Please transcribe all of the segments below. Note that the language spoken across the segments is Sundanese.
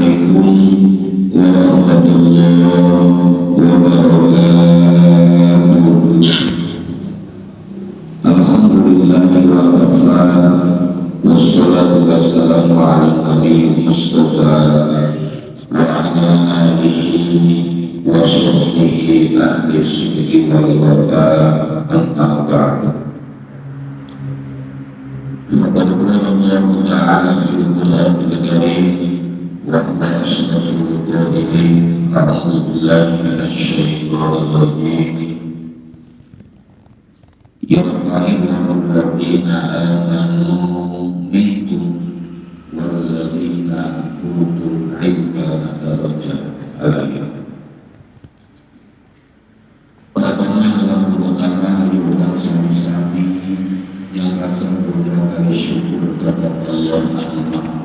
Assalamualaikum warahmatullahi wabarakatuh. Alhamdulillahi wa kafa, wassalatu wassalamu ala nabi Mustafa wa ala alihi wa sahbihi ahli sidqi wal wafa, amma ba'du. Faqad qala Allah Ta'ala fil Qur'anil Karim wa huwa asdaqul qailin, a'udzu billahi minasy syaithanir rajim. Yarfa'illahu alladhina amanu minkum walladhina utul ilma darajat. Al-ayat. Pertama dalam utama hari urang sami-sami yang akan kali syukur kepada Allah Anu Maha.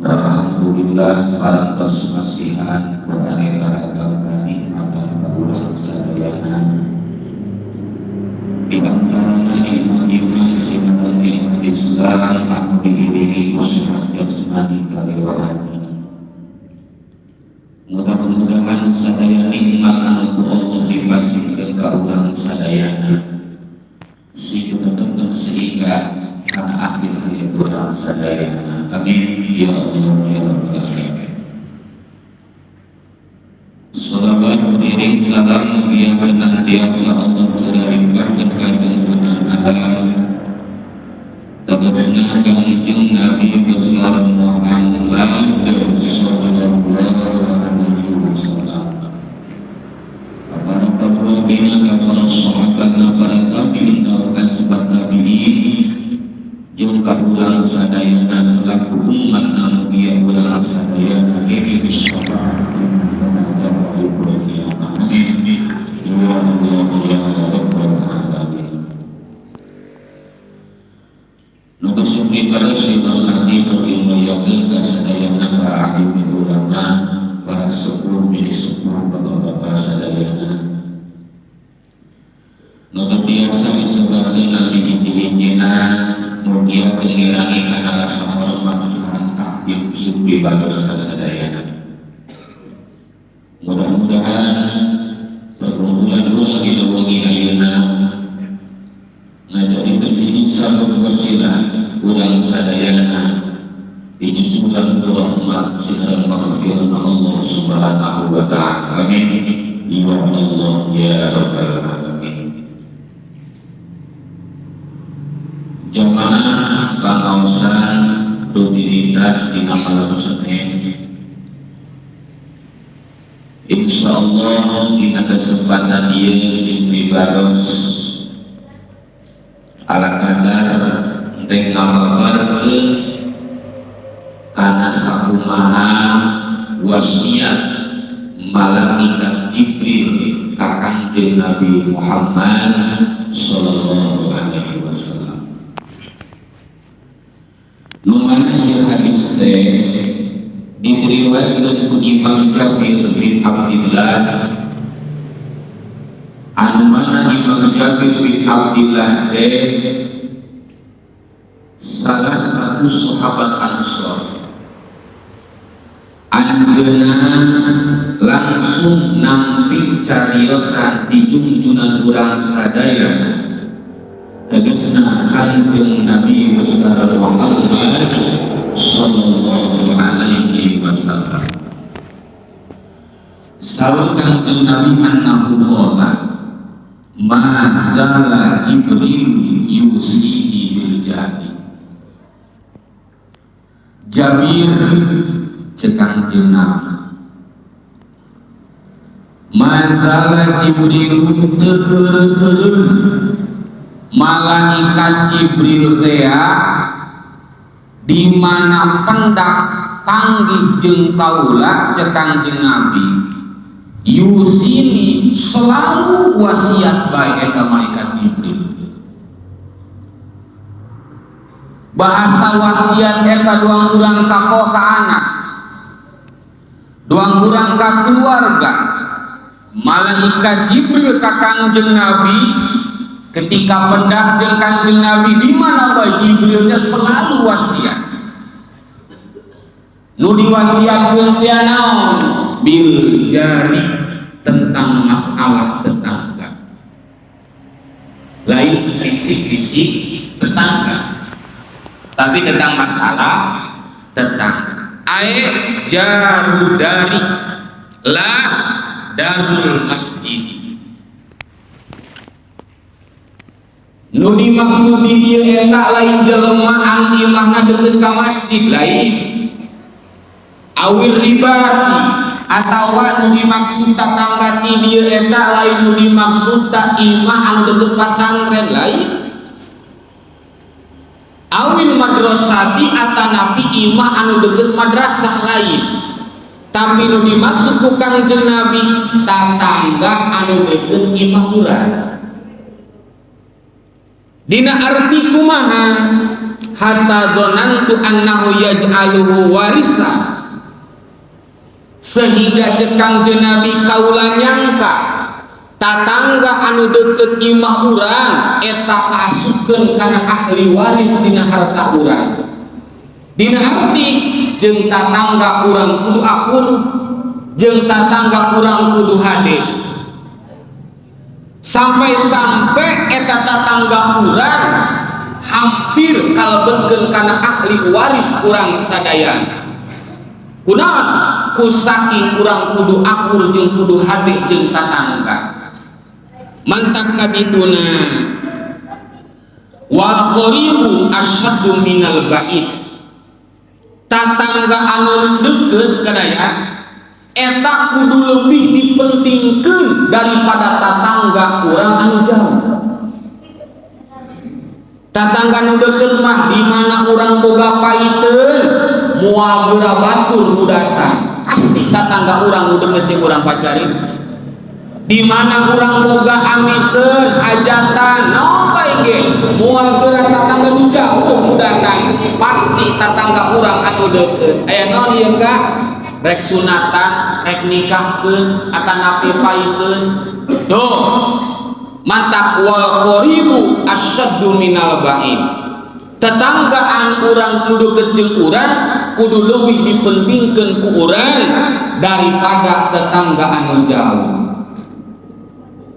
Alhamdulillah parantos masihan beraneka ragam kanikmatan ka urang sadayana. Di antarana nikmat iman sinareng nikmat Islam anu diiringi ku sehat jasmani kali rohani. Mudah-mudahan sadaya nikmat anu ku Allah dipasihkeun ka urang sadayana sing tetep sehingga kana akhir hayat urang sadayana. Amin ya Allah ya Rabbal alamin. Salawat beriring salam yang senantiasa Allah sudah limpahkan ka junjungan alam, tegasna Kangjeng Nabi besar Muhammad sallallahu alaihi wasallam, kepada para para sahabat, para tabi'in dan asbat tabi'in, jeung ka urang sadayana selaku umat anu bieu urang sadayana ini syafaat. Amin ya Allah ya Rabbal alamin. Nu kasupri nanti dimuliakeun ka sadayana para ahli ulama, para sepuh, bini sepuh, bapak-bapak sadayana. Nu biasa disebutkeun nabi hiji-hijina, mugia ngirangi kana rasa hormat sareng takdim sing bagus ka sadayana. Mudah-mudahan perkumpulan urang dina wengi ayeuna ngajadikeun hiji sabab wasilah urang sadayana dicucuran ku rahmat sareng maghfirah Allah Subhanahu wa ta'ala. Amin ya Allah ya Rabbal alamin. Jamaah pangaosan rutinitas dina malam Senin, insyaallah dina kesempatan ieu sing pribados ala kadar rek ngababarkeun kana sakumaha wasiat malaikat Jibril ka Kangjeng Nabi Muhammad sallallahu alaihi wasallam. Nu mana ieu hadis teh diriwayatkeun ku Imam Jabir bin Abdullah, anu mana Imam Jabir bin Abdullah teh salah satu sahabat Ansor. Anjeunna langsung nampi cariosan di junjunan urang sadaya, tegasna Kanjeng Nabi besar Muhammad sallallahu alaihi wasallam. Saur Kanjeng Nabi, annahu qala ma zala Jibril yusini bil jari. Jabir, cek Kanjeng Nabi, ma zala Jibril, teu heureun malaikat Jibril tea di mana pendak panggih jeung kaula, cek Kangjeng Nabi, yusini, selalu wasiat bae eta malaikat Jibril. Bahasa wasiat eta doang urang ka ka anak, doang urang ka keluarga. Malaikat Jibril ka Kangjeng Nabi, ketika pendak jeung Kangjeng Nabi, di mana bae Jibrilnya selalu wasiat. Nu diwasiatkeun teh naon? Bil jari, tentang masalah tetangga. Lain bisik-bisik tetangga, tapi tentang masalah tetangga. Ai jaru dari la darul masjid. Nu dimaksud di dieu eta lain jelema anu imahna deukeut ka masjid, lain. Awir ribati, atawa nu dimaksud tatangga ti dieu eta lain nu dimaksud ta imah anu deukeut pasantren, lain. Awil madrasati, atanapi imah anu deukeut madrasah, lain. Tapi nu dimaksud ku Kangjeng Nabi tatangga anu deukeut imah urang. Dina arti kumaha? Hatta donantu annahu yaj'aluhu warisa, sehingga cek Kangjeng Nabi kaula nyangka tatangga anu deukeut imah urang eta kaasupkeun kana ahli waris dina harta urang. Dina arti jeung tatangga urang kudu akur, jeung tatangga urang kudu hade, sampai-sampai eta tatangga urang hampir kalebetkeun kana ahli waris urang sadayana. Kunaon? Ku saking urang kudu akur jeung kudu hade jeung tatangga. Mantak kadituna wal qaribu asyaddu minal ba'id. Tatangga anu deukeut kadaya eta kudu lebih dipentingkeun daripada tatangga urang anu jauh. Tatangga nu deukeut mah di mana urang boga paiteun moal geura batur nu datang. Pasti tatangga urang nu deukeut jeung urang pacari. Di mana urang boga amiseun, hajatan, naon bae ge moal geura tatangga nu jauh nu datang. Pasti tatangga urang anu deukeut. Aya naon ieu Kak? Rek sunatan, rek nikahkeun, atanapi paiteun. Tuh, mantak wal qaribu asyaddu minal ba'id. Tetanggaan urang kudu deukeut jeung urang kudu leuwih dipentingkeun ku urang daripada tetangga anu jauh.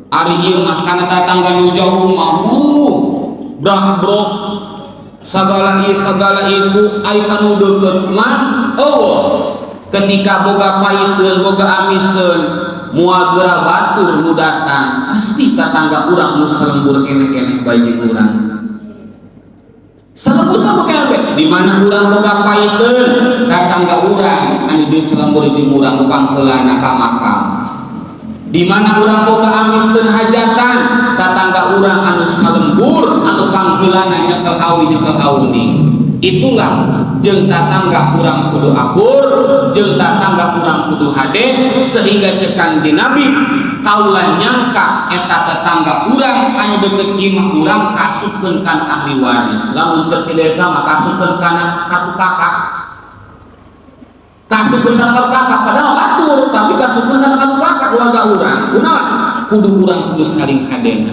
Ari ieu mah kana tetangga nu jauh mah brah brok sagala ieu sagala itu, ai kanu deukeut mah eueuh. Ketika boga paiteun, boga amiseun, moal geura batur nu datang. Pasti tetangga urang nu salembur keneh-keneh bae jeung urang. Salembur-salembur keneh bae. Di mana urang boga paiteun, tetangga urang anu jeung salembur jeung urang nu pangheulana ka makam. Di mana urang boga amiseun, hajatan, tetangga urang anu salembur anu pangheulana nyekel awi nyekel auning. Itulah jeung tatangga urang kudu akur, jeung tatangga urang kudu hade, sehingga cek Kangjeng Nabi kaula nyangka eta tetangga urang anu deukeut imah urang kasupkeun kan ahli waris. Lamun cek di desa mah kasupkeun kana kartu kakak, kasupkeun kana kartu kakak, padahal batur tapi kasupkeun kana kartu kakak keluarga urang. Kunaon? Kudu urang kudu saling hadena.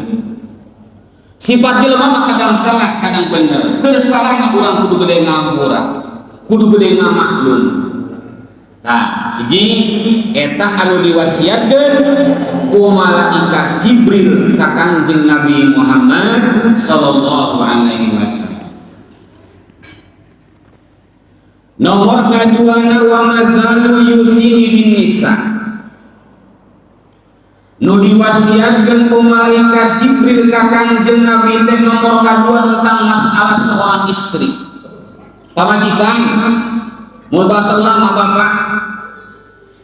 Sifat jelema mah kadang salah kadang bener. Keur salah mah urang kudu gede ngampura, kudu gede ngamaklum. Nah, hiji eta anu diwasiatkeun ku malaikat Jibril ka Kangjeng Nabi Muhammad sallallahu alaihi wasallam. Nomor kaduana wa mazalu yusini bin nisa. Nu diwasiatkeun ku malaikat Jibril ka Kangjeng Nabi teh nomor kadua tentang masalah seorang istri. Pamajikan, mun bahasa urang mah bapak,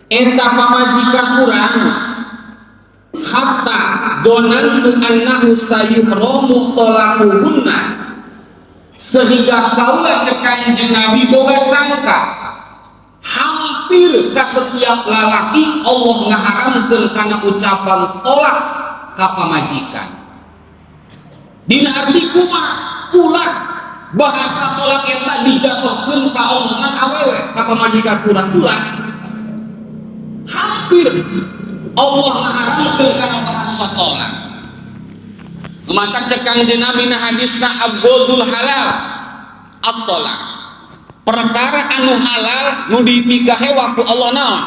eta pamajikan urang hatta donantu annahu sayuhramu talaquhunna, sehingga kaula cek Kangjeng Nabi boga sangka hampir ka setiap lalaki Allah ngaharamkeun kana ucapan tolak ka pamajikan. Dina arti kumaha? Ulah bahasa tolak eta dijatuhkeun ka omongan awewe ka pamajikan urang, ulah. Hampir Allah ngaharamkeun kana bahasa tolak. Maka cek Kangjeng Nabi na hadisna abghadul halal at-tolak. Perkara anu halal nu dipikahewa ku Allah naon?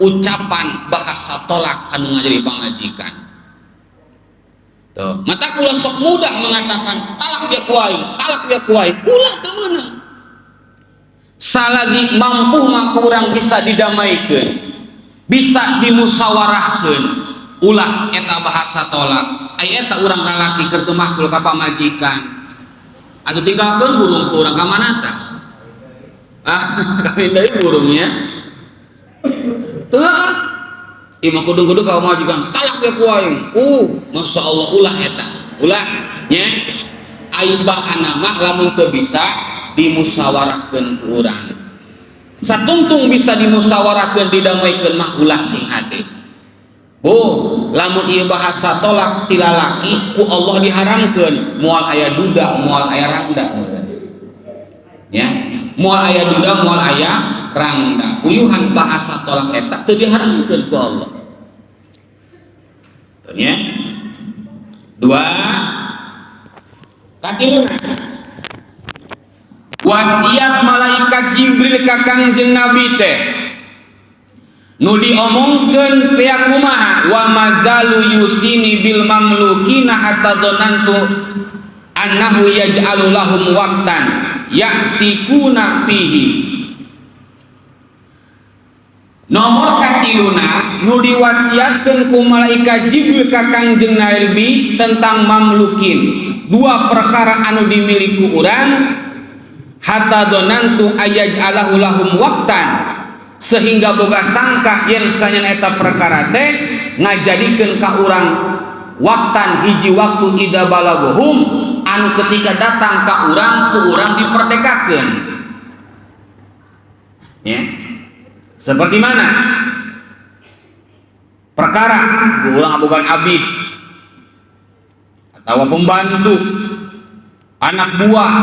Ucapan bahasa tolak anu ngajadi pamajikan. Tuh, mata kula sok mudah mengatakan talak dia ku aing, talak dia ku aing, ulah teu meunang. Salagi mampu mah kurang bisa didamaikan, bisa dimusyawarahkeun, ulah eta bahasa tolak. Ai eta urang lalaki keur teu makul ka pamajikan. Atuh tinggalkeun burung ku urang ka mana tah? Ah, kawin deui burungnya. Tuh, imah kudu-kudu ka pamajikan, talak dia ku aing. Masya Allah, ulah eta. Ulah nya. Ai bahana mah lamun teu bisa dimusyawarahkeun ku urang. Satungtung bisa dimusyawarahkeun, didamaikeun mah ulah, sing hade. Oh, lamun ieu bahasa tolak ti lalaki ku Allah diharamkeun, moal aya duda, moal aya rangda. Ya, moal aya duda, moal aya rangda. Uyuhan bahasa tolak eta teu diharamkeun ku Allah. Tuh, ya. Dua. Katiluna. Wasiat malaikat Jibril ka Kangjeng Nabi teh nu diomongkeun teh kumaha? Wa mazalu yusini bil mamlukina hatta dhanantu annahu yaj'alu lahum waqtan ya'tikuna fihi. Nomor katiluna, nu diwasiatkeun ku malaikat Jibril ka Kangjeng Nabi tentang mamlukin, dua perkara anu dimiliki ku urang, hatta dhanantu ayaj'alahu lahum waqtan, sehingga boga sangka yen sanyen eta perkara teh ngajadikeun ka urang waktan, hiji waktu, ida balagohum, anu ketika datang ka urang, ku urang diperdekakeun, ya. Seperti mana perkara urang bukan abid atau pembantu, anak buah,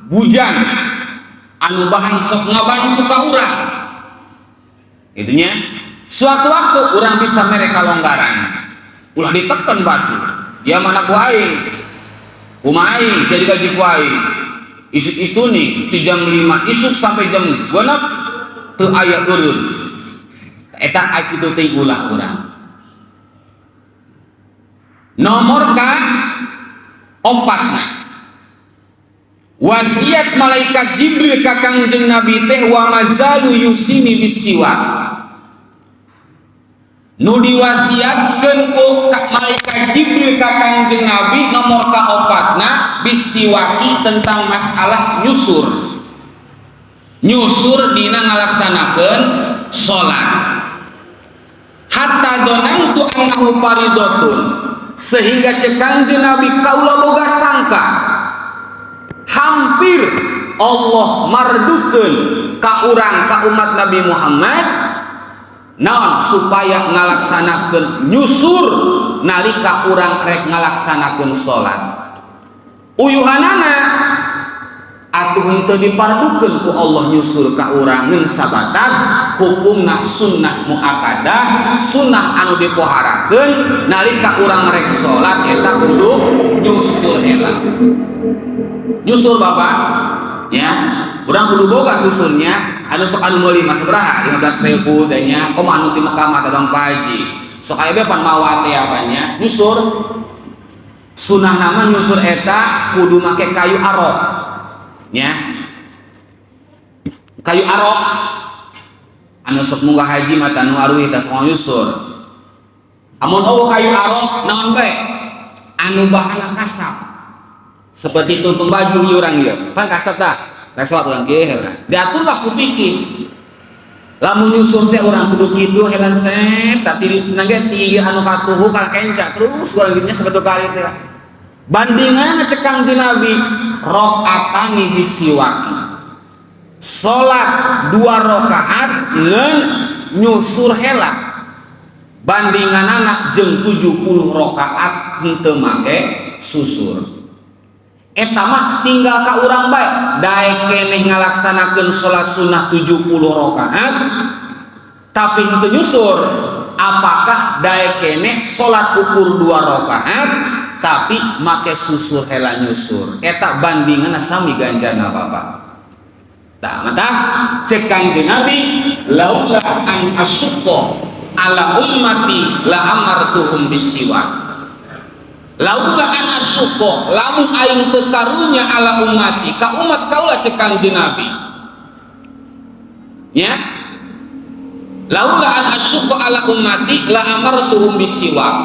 bujang anu bahan sok ngabantu ka urang itunya. Suatu waktu urang bisa mere kalonggaran, ulah ditekan batu dia mana ku aing, kumaha aing jadi gaji ku aing, isuk istuni di jam 5 isuk sampai jam 6 teu aya eureun. Eta kitu teh ulah urang. Nomor ka opatna, wasiat malaikat Jibril ka Kangjeng Nabi teh wa mazalu yusini bisiwak, nu diwasiatkeun ku malaikat Jibril ka Kangjeng Nabi nomor kaopatna bisiwaki, tentang masalah nyusur, nyusur dina ngalaksanakeun salat, hatta dhanantu annahu faridotun, sehingga cek Kangjeng Nabi kaula boga sangka hampir Allah mardukeun ka urang, ka umat Nabi Muhammad, naon, supaya ngalaksanakeun nyusur nalika urang rek ngalaksanakeun salat. Uyuhanana atuh henteu dipardukeun ku Allah nyusur ka urang, ngan sabatas hukumna sunnah muakkadah, sunnah anu dipoharakeun nalika urang rek salat eta kudu nyusur heula. Nyusur, Bapak, ya, urang kudu boga susurnya. Anu sok anu meuli mah sabaraha, 15.000 teh nya. Komo anu ti Mekah mah tadong Pak Haji sok aya be pan mawa teh apanya. Nyusur sunah nama nyusur eta kudu make kayu arok nya, kayu arok. Anu sok munggah haji mah tanu aruih tah sok nyusur. Amun euweuh kayu arok, naon bae anu bahana kasap seperti tuntung baju ieu urang ieu pan kasap tah, rek salat urang kieu heula diaturlah ku pikir. Lamun nyusur teh urang kudu kitu helan set tah ti nangge ti anu katuhu kana kenca terus urang gitunya sebetul kali teh. Bandinganna cek Kangjeng Nabi rakaatani bisiwaki, salat dua rakaat ngan nyusur hela, bandinganana jeung 70 rakaat henteu make susur. Eta mah tinggal ka urang bae, daek keneh ngalaksanakeun salat sunnah 70 rakaat tapi henteu nyusur, apakah daek keneh salat ukur dua rakaat tapi make susur hela nyusur. Eta bandingan sami ganjarna, Bapak. Tah, mata cek Kangjeng Nabi, laula an asyqa ala ummati la amartuhum bisiwak. Laula an asyqa, lamun aing teu karunya, ala ummati, ka umat kaula, cek Kangjeng Nabi ya, laula an asyqa ala ummati la amartuhum bisiwak,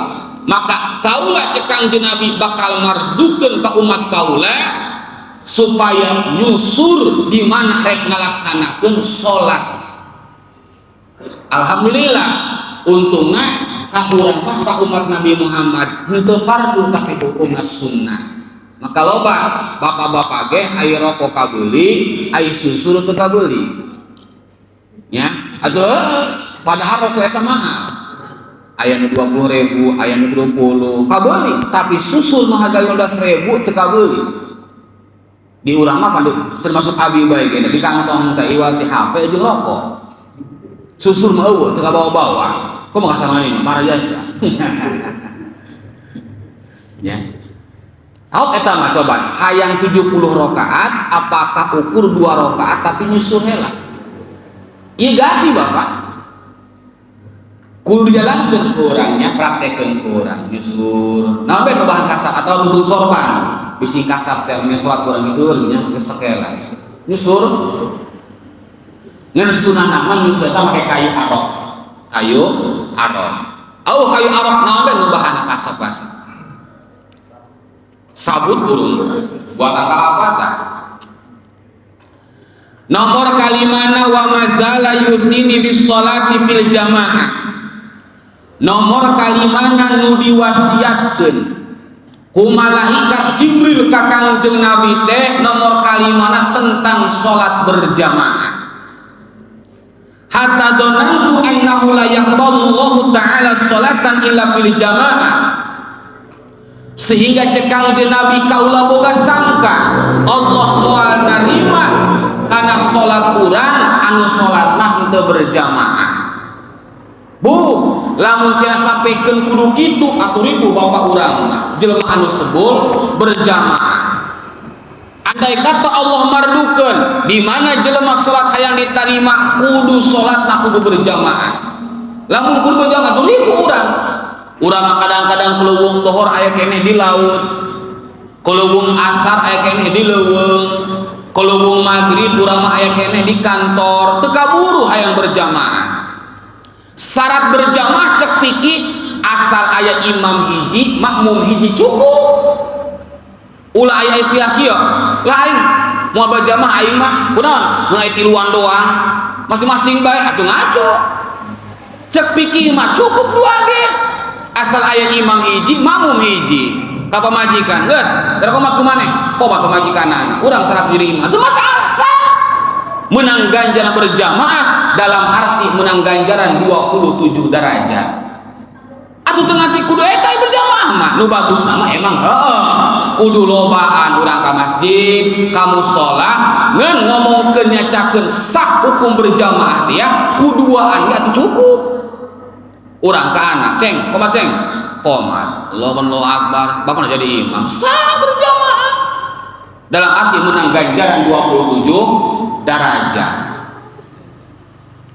maka kaula, cek Kangjeng Nabi, bakal mardukeun ka umat kaula supaya nyusur di mana rek ngalaksanakeun salat. Alhamdulillah, untungna ka urang mah, ka umat Nabi Muhammad, henteu fardu tapi hukumna sunnah. Maka loba bapak-bapak ge aya rokok kabeuli, aya susur teu kabeuli nya atuh. Padahal rokok eta mahal, aya nu 20 ribu, aya nu 30, kabeuli, tapi susul nu harga 15 ribu teu kabeuli. Di urang mah pandu, termasuk abi bae ge, di kantong teh iwal ti HP jeung rokok. Susur mah euweuh, teu kabawa-bawa. Kumaha kasar ini marah jasa ya. Ahok eta mah coba hayang 70 rakaat, apakah ukur dua rakaat tapi nyusur heula? Iya, ganti Bapak. Kudu dijalankeun ku urangnya, praktekkeun ku urang nyusur. Naon bae nu bahan kasar atau kudu sorban. Bisi kasar teh nya salat kurang itu nya geus sakela. Nyusur. Ngan sunah mah nyusur eta make kayu arok. Kayu arok. Oh, kayu arok naon bae nu bahan kasar-kasar. Sabut urung buatan kalapa tah. Nomor kalimana, wa mazala yusini bis sholati fil jamaah. Nomor kalimana nu diwasiatkeun ku malaikat Jibril ka Kangjeng Nabi teh, nomor kalimana tentang salat berjamaah. Hatta dzonantu annahu la yaqbalullahu ta'ala sholatan illa fil jamaah, sehingga cek Kangjeng Nabi, kaula boga sangka Allah moal narima karena salat urang anu salat mah henteu berjamaah. Bu, lamun cenah sampaikeun kudu kitu atuh ribu bapak urang mah jelema anu sebul berjamaah. Andai kata Allah mardukeun di mana jelema salat hayang diterima kudu salatna kudu berjamaah, lamun kudu berjamaah atuh ribu urang. Urang mah kadang-kadang kuleuweung dohor aya keneh di laut, kuleuweung asar aya keneh di leuweung, kuleuweung maghrib urang mah aya keneh di kantor, teu kaburu hayang berjamaah. Syarat berjamaah cek fikih asal aya imam hiji, makmum hiji cukup. Ulah aya istilah kieu lah, aing mau berjamaah, aing mah kunaon mun aya tiluan doang, masing-masing bae atuh ngaco. Cek fikih mah cukup dua ge, asal aya imam hiji, makmum hiji. Ka pamajikan geus dari komat kumaneh komat pamajikanana, urang syarat diri imam itu masalah sah, menang ganjaran berjamaah, dalam arti menang ganjaran 27 derajat. Atuh teu ngarti kudu eta berjamaah mah nu bagus mah emang heeh kudu lobaan urang ka masjid, ka mushola. Ngan ngomongkeun nyacakeun sah hukum berjamaah dia kuduaan ge atuh cukup. Urang ka anak, "Ceng, komat, ceng, komat." Allah, Allahu Akbar, bapak jadi imam, sah berjamaah, dalam arti menang ganjaran 27 derajat.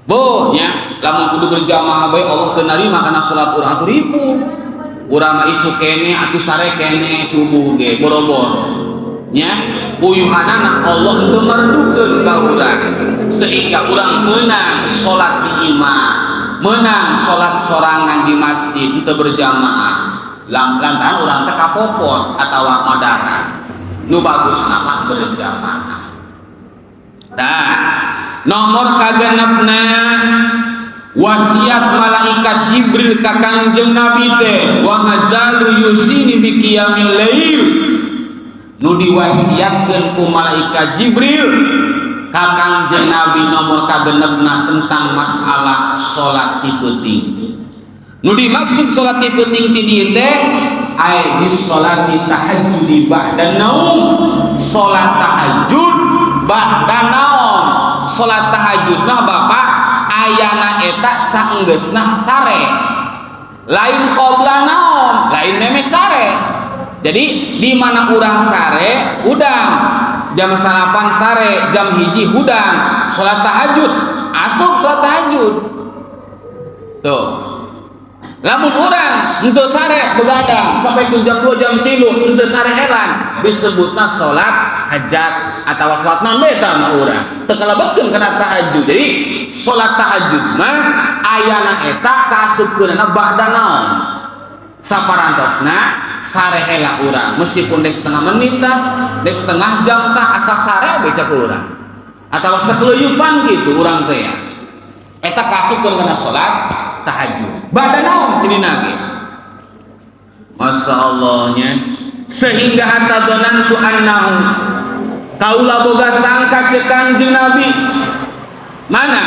Boh nya, lamun kudu berjamaah bae Allah teu narima kana salat urang atuh ribu. Urang mah isuk kene atuh sare kene, subuh ge boro-boro nya. Uyuhanana Allah teu merdukeun ka urang sehingga urang menang salat di imah, menang salat sorangan di masjid teu berjamaah, lantaran urang teh kapopot atawa madara. Nu bagus nama berjamaah. Nah, nomor kagenepna, wasiat malaikat Jibril ka Kangjeng Nabi teh, wa mazalu yusini bi qiyamil lail. Nu diwasiatkeun ku malaikat Jibril ka Kangjeng Nabi nomor kagenepna tentang masalah salat ti peuting. Nu dimaksud salat ti peuting ti dieu teh ay bis salati tahajjudi ba'da naum, salat tahajud ba'da naum. Salat tahajud mah Bapak ayana eta saenggeusna sare, lain qobla naum, lain meme sare. Jadi di mana urang sare udang Jam 9 sare, jam 1 hudang, salat tahajud, asup salat tahajud. Tuh. Lamun urang henteu sare begadang sampai ke jam 2 jam 3 henteu sare heran disebutna salat hajat atau salat naon bae eta mah urang. Teu kalebetkeun kana tahajud. Jadi salat tahajud mah ayana eta kaasupkeunana ba'da naon? Saparantosna sare heula urang meskipun dek setengah menit tah, dek setengah jam tah, asa sare we cek urang. Atawa sakeluyupan gitu urang teh ya. Eta kaasupkeun kana salat tahajud. Ba'da naon tidina ge? Masya Allahnya sehingga hatta dzonantu annahu kaula boga sangka cek Kanjeng Nabi mana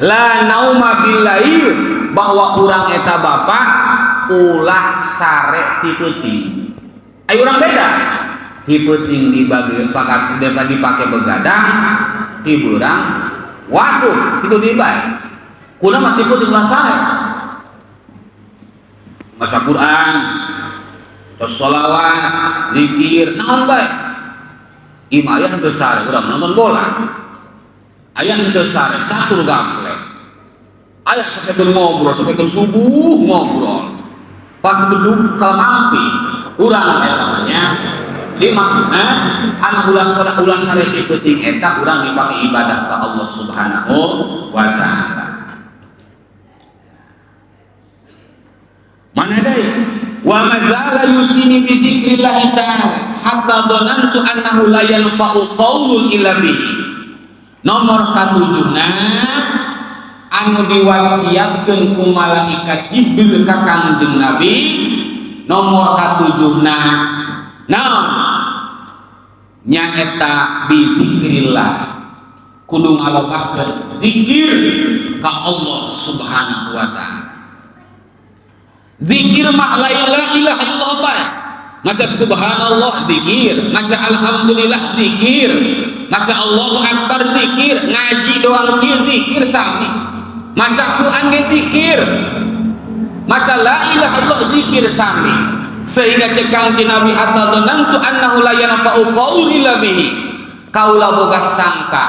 la nauma billail bahwa urang eta bapak ulah sare ti peuting. Ayo urang beda ti peuting dibagi pakat dipake begadang ti beurang waduh itu dibae kuna mah ti peuting ulah sare maca Quran terus sholawat zikir naon bae. Imah aya henteu sare urang nonton bola, aya henteu sare catur gaple, aya sampai ngobrol sampai ke subuh ngobrol pas beduk kalau mampi urang eta namanya. Jadi maksudnya anak ulah sholat ulah sare ti peuting eta urang dipake ibadah ke Allah Subhanahu wa taala. Mana deui wa mazala yusini bi dzikrillah ta'ala hatta dhanantu annahu la yanfa'u qaulun illa bihi. Nomor katujuhna anu diwasiatkeun ku malaikat Jibril ka Kangjeng Nabi nomor katujuhna naon nyaeta bi dzikrillah kudu ngalobakeun zikir ka Allah Subhanahu wa taala. Zikir mah la ilaha illallah bae. Maca subhanallah zikir, maca alhamdulillah zikir, maca Allahu akbar zikir, ngaji doang kieu zikir sami. Maca Quran ge zikir. Maca la ilaha illallah zikir sami. Sehingga cek Kangjeng Nabi hatta dzanantu annahu la yanfa'u qauli bihi. Kaula boga sangka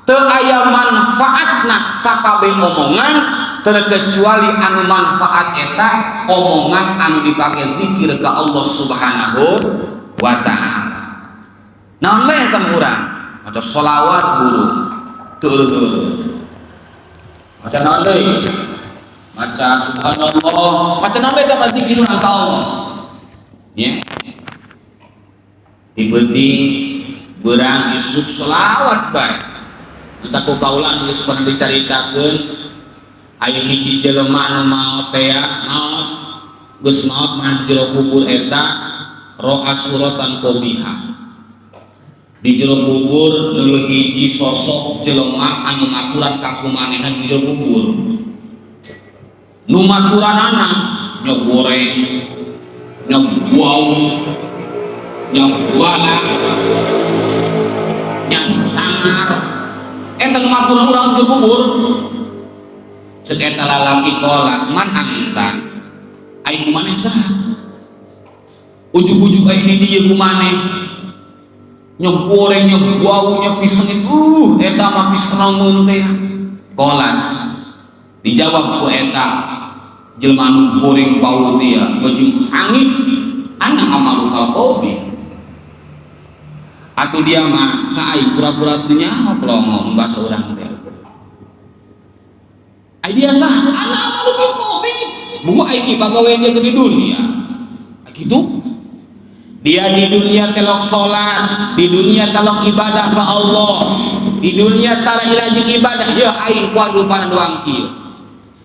teu aya manfaatna sakabeh omongan terkecuali anu manfaat eta omongan anu dipake zikir ke Allah Subhanahu wa taala. Naon bae eta urang? Maca sholawat burung teu eureun. Maca naon deui? Maca subhanallah, maca naon bae eta mah zikir ka Allah. Ya. Di peuting beurang isuk sholawat bae. Entah ku kaula geus pernah dicaritakeun aya hiji jelema anu maot teh maot geus maot mah di jero kubur eta ro'a suratan qabiha. Di jero kubur neueuh hiji sosok jelema anu maturan ka kumanehna di jero kubur. Nu maturanana nya goreng, nya bau, nya balak, nya sangar. Eta nu maturan urang di kubur. Cek eta lalaki kola man anta aing kumaneh saha ujug-ujug aing di dieu kumaneh nyok goreng nyok bau nyok pisengit eta mah pisereun teh kola dijawab ku eta jelema anu goreng bau teh baju hangit ana amalu kalqobi atuh dia mah ka aing pura-pura teu nyaho pelongo bahasa urang teh. Ai dia sah ana amalu kalqobi buku aing pagawean dia di dunia gitu. Dia di dunia telok salat, di dunia telok ibadah ke Allah, di dunia tara ilajeng ibadah ya aing kuat rupana doang kieu.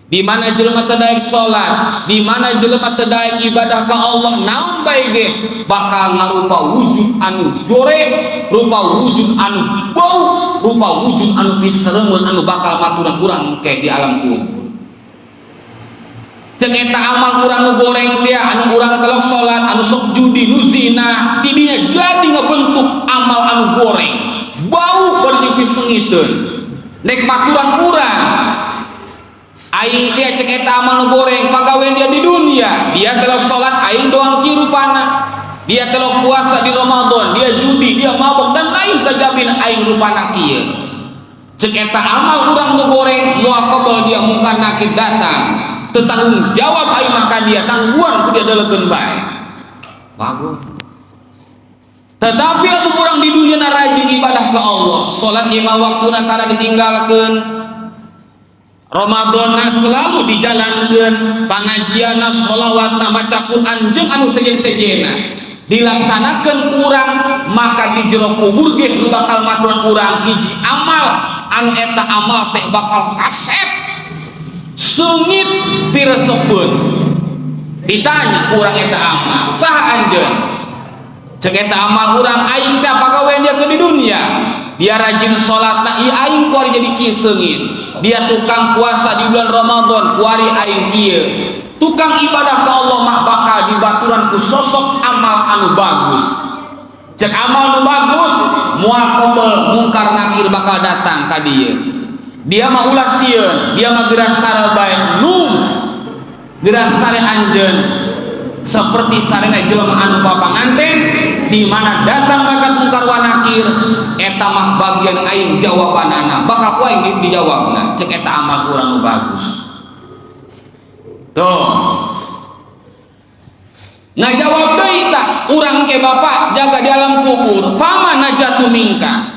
Di mana jelema teu daek salat, di mana jelema teu daek ibadah ka Allah, naon bae ge bakal ngarupa wujud anu jorek, rupa wujud anu bau, rupa wujud anu pisereumeun anu bakal maturan urang ke di alam kubur. Ceng eta amal urang nu goreng dia, anu urang telok salat, anu sok judi, nu zina, tidinya jadi ngebentuk amal anu goreng, bau bari pisengiteun. Nek maturan urang aing teh cek eta amal nu goreng pagawean dia di dunia, dia telok salat aing doang ki rupana. Dia telok puasa di Ramadan, dia judi, dia mabok dan lain sajabina, aing rupana kieu. Cek eta amal urang nu goreng, moal kebel dia mungkar nakir datang. Teu tanggung jawab aing, maka dia tangguhan ku dia delekeun bae. Bagus. Tetapi lamun urang di dunia rajin ibadah ke Allah, salat lima waktuna tara ditinggalkeun, Ramadan selalu dijalankan, pengajian, sholawat, maca Quran jeung anu sejen-sejena dilaksanakan kurang, maka di jero kubur ge nu bakal maturan urang hiji amal anu eta amal teh bakal kasep sungit piresepeun. Ditanya urang eta amal, "Saha anjeun?" Cek eta amal urang, "Aing teh pagawean dia ke di dunia, dia rajin sholat, nah iya aing kuari jadi kieu seungit. Dia tukang puasa di bulan Ramadan, kuari aing kieu." Tukang ibadah ke Allah mah bakal dibaturan ku sosok amal anu bagus. Cek amal nu bagus, moal kebel mungkar nakir bakal datang ka dieu. "Dia mah ulah sieun, dia mah geura sare bae, num geura sare anjeun seperti sarena jelema anu papanganten." Di mana datang malaikat mungkar wa nakir, "Eta mah bagian aing jawabanana, bakal ku aing dijawabna." Cek eta amal urang nu bagus tuh. Nah, jawab deui tah urang ke, "Bapak jaga di alam kubur, fama najatu minka?"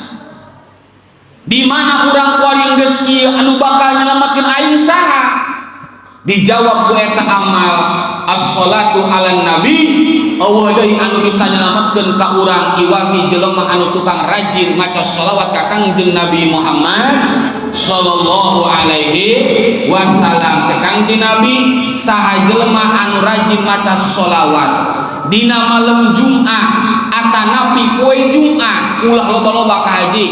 Di mana urang kuari geus kieu, anu bakal nyelametkeun aing saha? Dijawab ku eta amal, "As-salatu ala nabi." Euweuh deui anu bisa nyelametkeun ka urang iwati jelema anu tukang rajin maca sholawat ka Kangjeng Nabi Muhammad sallallahu alaihi wasallam. Cek Kangjeng Nabi, saha jelema anu rajin maca sholawat dina malam Jumat atanapi poe Jumat, ulah loba-loba ka haji,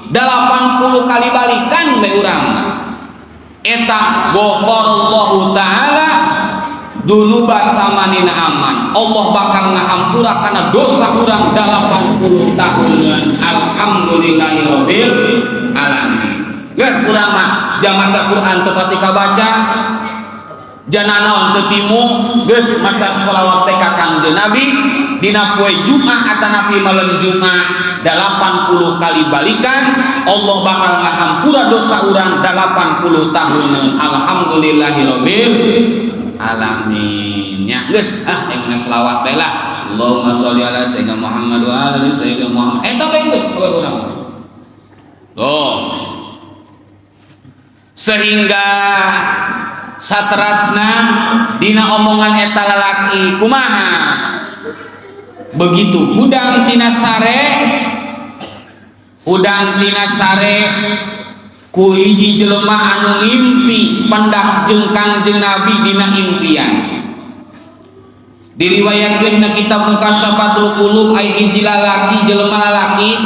80 kali balikan bae urang eta, ghafarallahu ta'ala dunuba samanina aman, Allah bakal ngahampura karena dosa urang 80 tahunan. Alhamdulillahirabbil alamin. Geus, urang mah jam maca Quran teu pati kabaca, jana naon teu timu, geus maca sholawat teh ka Kangjeng Nabi dina poe Jumat atanapi malam Jumat 80 kali balikan, Allah bakal ngahampura dosa urang 80 tahunan. Alhamdulillahirabbil alamin. Ya geus ah, yang selawat bae lah, Allahumma sholli ala sayyidina Muhammad wa ala ali sayyidina Muhammad, eta bae geus urang. Oh, sehingga saterasna dina omongan eta lalaki kumaha, begitu hudang tina sare, hudang tina sare ku hiji jelema anu ngimpi pendak jeung Kangjeng Nabi dina impian. Diriwayatkeun dina kitab Mukasyafatul Qulub, ai hiji lalaki, jelema lalaki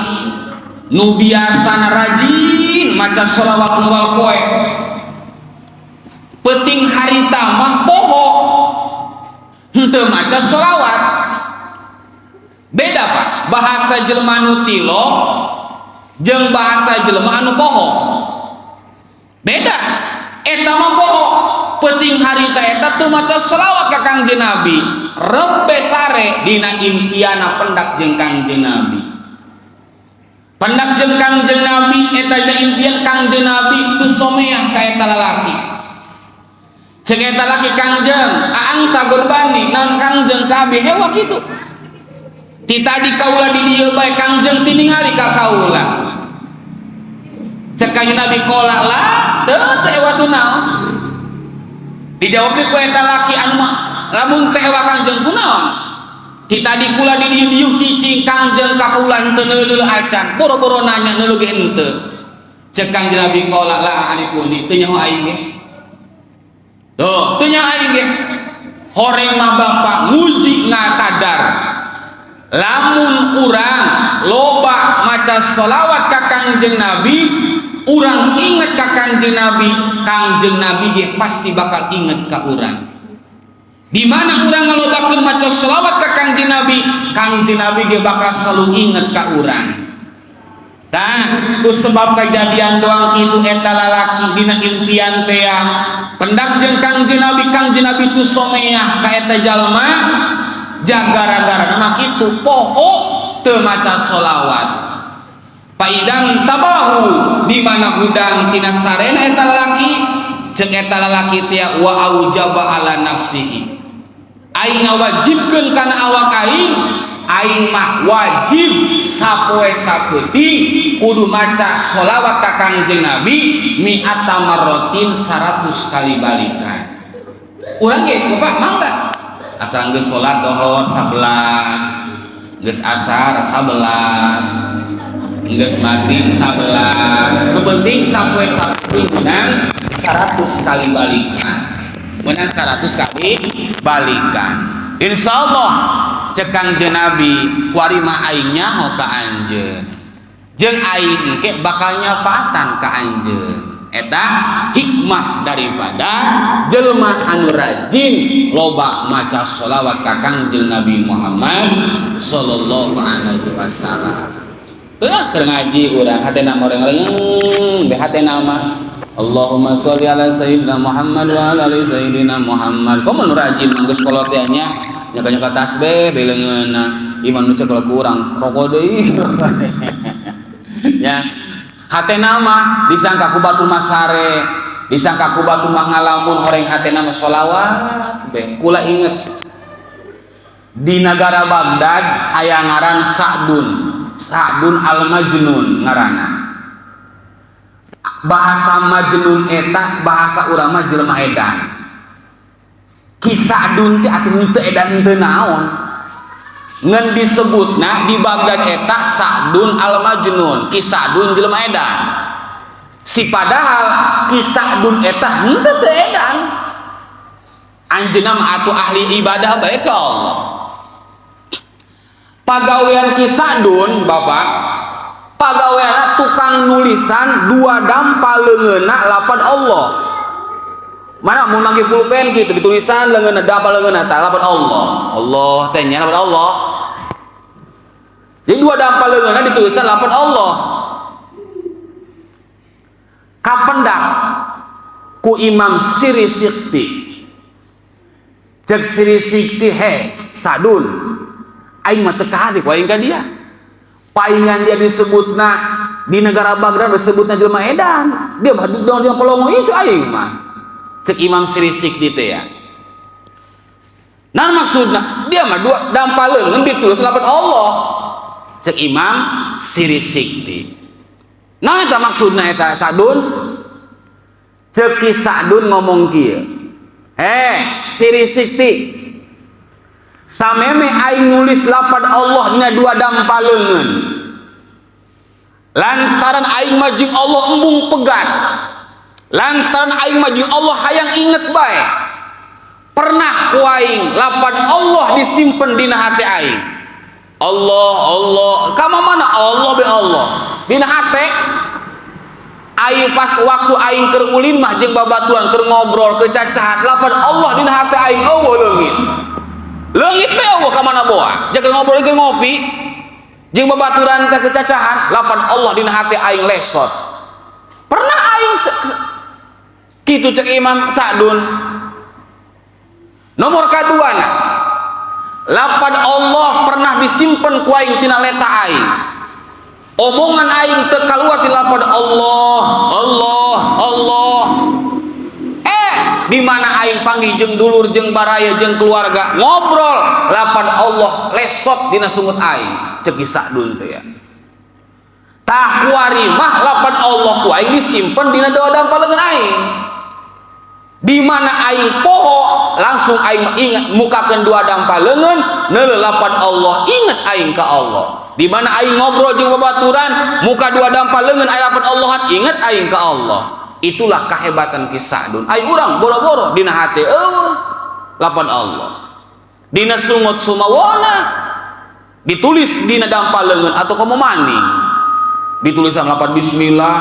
nu biasana rajin maca sholawat unggal poe, peuting harita mah poho, henteu maca sholawat. Beda, Pak, bahasa jelema nu tilo jeung bahasa jelema anu poho beda. Eta mah poho, peuting harita eta teu maca sholawat ka Kangjeng Nabi, rebbe sare, dina impiana pendak jeung Kangjeng Nabi. Pendak jeung Kangjeng Nabi eta dina impian, Kangjeng Nabi tu someah ka eta lalaki. Cek eta laki, "Kangjeng, aang tagorbani naon Kangjeng ka abi hewa kitu? Ti tadi kaula di dieu bae, Kangjeng tiningali ka kaula." Cek Kangjeng Nabi, "Qala la, teu teu hewa tu naon?" Dijawab ku eta laki anu mah, "Lamun teh hewa Kangjeng, kunaon? Ti tadi kula di dieu dieu cicing, Kangjeng ka kaula henteu neuleuh acan, boro-boro nanya, neuleuh ge henteu." Cek Kangjeng Nabi, "Qala la a'rifuni, teu nyaho aing ge." Tuh, teu nyaho aing ge. Horeng mah bapak nguji ngakadar. Lamun urang loba maca sholawat ka Kangjeng Nabi, urang inget ka Kangjeng Nabi, Kangjeng Nabi ge pasti bakal inget ka urang. Di mana urang ngalobakeun maca sholawat ka Kangjeng Nabi, Kangjeng Nabi ge bakal selalu inget ka urang. Tah, ku sebab kejadian doang kitu, eta lalaki dina impian teh pendak jeung Kangjeng Nabi, Kangjeng Nabi tu someah ka eta jalma. Jagara-gara nama kitu poho teu maca sholawat. Fa idzantabahu, di mana hudang tina sarena eta lalaki, cek eta lalaki teh, wa aujaba ala nafsihi, aing ngawajibkeun kana awak aing, aing mah wajib sapoe sapeuting kudu maca sholawat ka Kangjeng Nabi mi'ata marrotin, 100 kali balikan. Urang ge, Bapak, mangga asal geus salat dohor 11, geus asar 11, geus maghrib 11, nu penting sapoe sapeuting menang 100 kali balikan, menang 100 kali balikan. Insyaallah, cek Kangjeng Nabi, kuari mah aing nyaho ka anjeun, jeung aing engke bakal nyafaatan ka anjeun. Eta hikmah daripada jelma anu rajin loba maca sholawat ka Kangjeng Nabi Muhammad sallallahu alaihi wasallam. Ulah keur ngaji urang hatena moreng-reng be, hatena mah Allahumma sholli ala sayyidina Muhammad wa ala ali sayyidina Muhammad. Komo nu rajin mah geus kolot teh nya, nyaka-nyaka tasbih be leungeunna. Iman nu cekel kurang rokok deui ya. Hatena mah disangka ku batur mah sare, disangka ku batur mah ngalamun, horeng hatena mah sholawat be. Kula inget di negara Baghdad aya ngaran Sa'dun, Sa'dun al-Majnun ngaranna. Bahasa Majnun eta bahasa urang mah jelema edan. Ki Sa'dun teh atuh henteu edan henteu naon, ngan disebutna di Baghdad eta Sa'dun al-Majnun, Ki Sa'dun jelema edan. Si padahal Ki Sa'dun eta henteu teu edan, anjeunna mah atuh ahli ibadah bae ka Allah. Pagawean Ki Sa'dun, Bapak, pagawean tukang nulisan dua dampa leungeunna lapad Allah. Mana mun manggil pulpen gitu ditulisan leungeunna, dampa leungeunna tah lapad Allah. Allah teh nya lapad Allah. Jadi dua dampa leungeunna ditulisan lapad Allah. Kapendak ku Imam Siri Sikti. Cek Siri Sikti, "He Sadun, aing mah teu kahade ku aing ka dia. Paingan dia disebutna di negara Baghdad disebutna jelema edan. Dia mah dong dia pelongo itu aing mah." Cek Imam Siri Sikti teh ya. Nah, maksudna dia mah dua dampa leungeun ditulis lapad Allah. Cek Imam Siri Sikti. Nah, eta maksudna eta Sadun? Cek Ki Sadun ngomong kieu. "Eh, Siri Sikti, sameme aing nulis lapad Allah dina dua dampa leungeun lantaran aing mah jeung Allah embung pegat, lantaran aing mah jeung Allah hayang inget bae. Pernah ku aing lapad Allah disimpen dina hati aing. Allah, Allah, kama mana Allah be Allah dina hate aing. Pas waktu aing keur ulin mah jeung babaturan, keur ngobrol, keur cacahan, lapad Allah dina hate aing euweuh leungit. Leungit be euweuh ka mana boa. Jeung keur ngobrol, keur ngopi jeung babaturan teh, kecacahan, lapad Allah dina hate aing lesot. Pernah aing kitu," cek Imam Sa'dun. "Nomor kaduana, lapad Allah pernah disimpen ku aing tina leta aing. Omongan aing teu kaluar ti lapad Allah, Allah, Allah. Eh, di mana aing panggih jeung dulur, jeung baraya, jeung keluarga, ngobrol, lapad Allah lesot dina sungut aing," cek Sa'dun teh ya. "Tah, kuari mah lapad Allah ku aing disimpen dina doa dampa leungeun aing. Di mana aing poho, langsung aing ingat, mukakeun dua dampa leungeun, neuleuh lapad Allah, inget aing ka Allah. Di mana aing ngobrol jeung babaturan, muka dua dampa leungeun aya lapad Allah, inget aing ka Allah." Itulah kehebatan Ki Sa'dun. Aing urang boro-boro dina hate euweuh lapad Allah, dina sungut sumawona ditulis dina dampa leungeun atau komo maning ditulisan lapad bismillah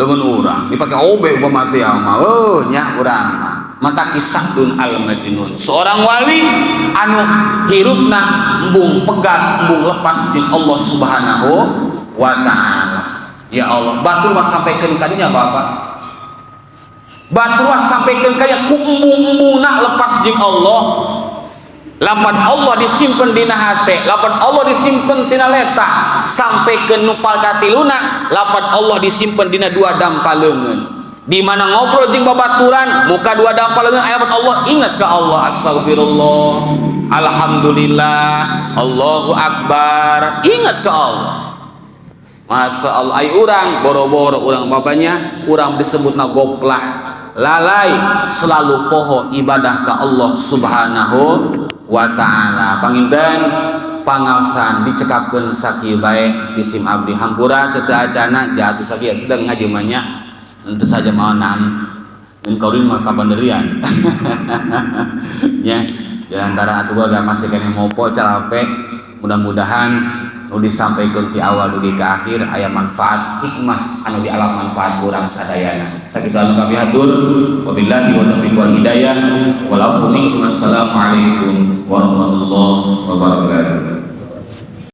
leungeun urang dipake obe upama teh mah. Oh nya, urang mah mata Ki Sa'dun al Majnun, seorang wali anu hirupna embung pegat, embung lepas jeung Allah Subhanahu wa taala. Ya Allah, batur mah sampaikan kadinya, Bapak, batur mah sampaikan kadinya ku embung-embungna lepas jeung Allah. Lapan Allah disimpen dina hate, lapan Allah disimpen tina leta, sampai ke nupal katiluna, lapan Allah disimpen dina dua dampa leungeun. Di mana ngobrol jeung babaturan, muka dua dampa leungeun aya Allah, ingat ke Allah, astagfirullah, alhamdulillah, Allahu akbar, ingat ke Allah. Masa Allah, ai urang boro-boro urang bapaknya, urang disebutna goplah, lalai, selalu poho ibadah ke Allah Subhanahu wa Ta'ala. Panginten pangaosan dicekapkeun sakieu bae di sim abdi, hampura sateuacana jatuh sakieu sedang ngaji mah nya, tentu saja maonan dan kaulin mah kabanderian ya di antara atuh gua masih kena mopo calape. Mudah-mudahan nu disampaikan di awal dugi ke akhir aya manfaat, hikmah anu di alam manfaat kurang sadayana. Sakitu anu kami hatur, wabillahi wa taufiq wal hidayah wal afu minkum. Assalamualaikum warahmatullahi wabarakatuh.